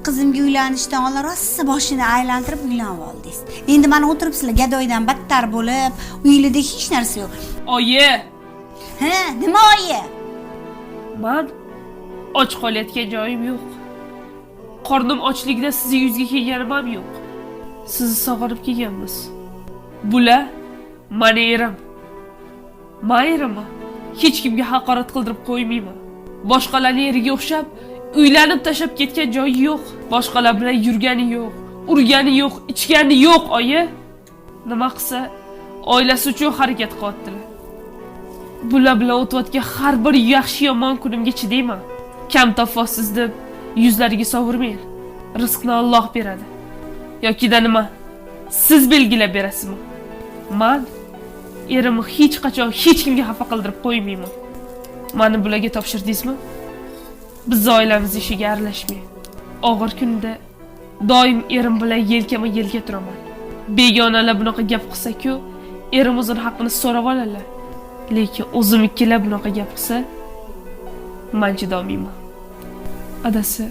Qizimga uylanishdan oldin rosa boshini aylantirib uylanib oldingiz. Endi mana o'tiribsizlar gadoydan battar bo'lib, uyinglarda hech narsa yo'q. Oyi, Ha, nima oyi? Man och qolayotgan joyim yo'q. Qornim ochligida sizni yuzga kelganim ham yo'q. Sizni sog'inib kelganmiz. Bular mani erim. Man erimni hech kimga haqorat qildirib qo'ymayman. Boshqalarning eriga o'xshab uylanib tashlab ketgan joyi yo'q. Boshqalar bilan yurgani yo'q, urgani yo'q, ichgani yo'q, oyi. Nima qilsa, oilasi uchun harakat qilyaptilar. Bular bilan o'tayotgan har bir yaxshi yomon kunimga chidayman. Kam topasiz deb yuzlariga sovurmang. Rizqni Alloh beradi. Yokida nima? Siz belgilab berasizmi? Man erimni hech qachon hech kimga xafa qildirib qo'ymayman. Mani bularga topshirdingizmi? Biz oilamiz ishiga aralashmang. Og'ir kunda doim erim bilan yelkama-yelka turaman. Begonalar bunaqa gap qilsa-ku, erim o'zini haqqini so'rab oladilar. Lekin o'zimnikilar bunaqa gap qilsa, man chidolmayman. Adasi,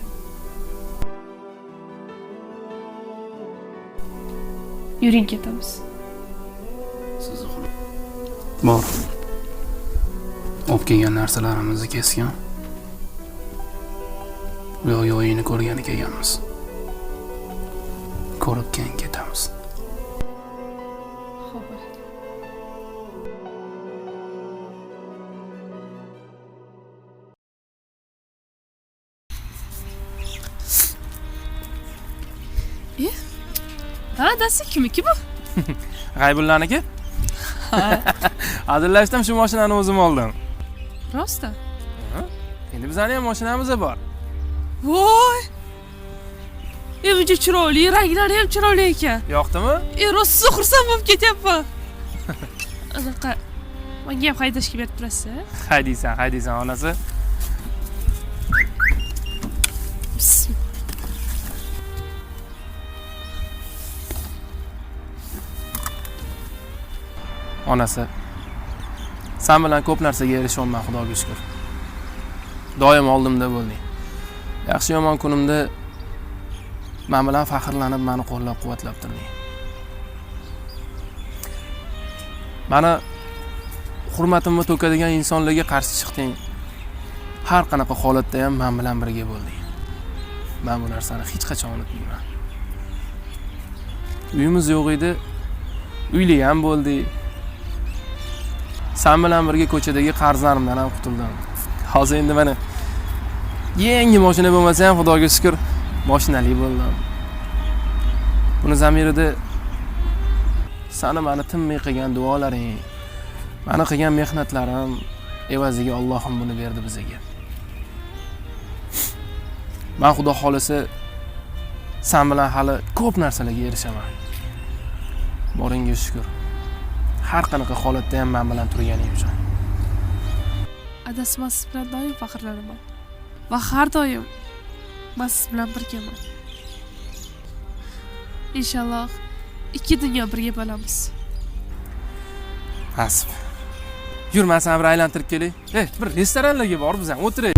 yuring ketamiz. Bor. Olib kelgan narsalarimizni kesgan. U yoq yoyini ko'rgani kelganmiz. Ko'rib keyin ketamiz. Xo'p. Ha, adasi kimniki bu? G'aybullaniki? Adillashdim, shu mashinani o'zim oldim. Rostdan? Endi bizning ham mashinamiz bor. Voy! Buncha chiroyli, ranglari ham chiroyli ekan. Yoqdimi? Rosa xursand bo'lib ketyapman. Anaqa menga ham haydashga berib turasiz? Haydaysan, haydaysan onasi. Bismillah. Onasi, sen bilan ko'p narsaga erishyapman, Xudoga shukr. Doim oldimda bo'lding. Yaxshi yomon kunimda men bilan faxrlanib, meni qo'llab-quvvatlab turding. Meni hurmatimni to'kadigan insonlarga qarshi chiqding. Har qanaqa holatda ham men bilan birga bo'lding. Men bu narsani hech qachon unutmayman. Uyimiz yo'q edi, uyli ham bo'ldik. Sen bilan birga ko'chadagi qarzlarimdan ham qutuldim. Hozir endi mana yangi mashina bo'lmasa ham Xudoga shukr, mashinali bo'ldim. Buni zamirida sani meni tinmay qilgan duolaring, meni qilgan mehnatlarim evaziga Allohim buni berdi bizga. Men Xudo xolisa sen bilan hali ko'p narsalarga erishaman. Boringga shukr. Har qanaqa holatda ham men bilan turganing uchun. Adasi, men siz bilan doim faxrlanaman. Va har doim men siz bilan birgaman. Inshaalloh ikki dunyo birga bo'lamiz. Nasib. Yur, men seni bir aylantirib kelay. Bir restoranlarga borib biz ham o'tiray.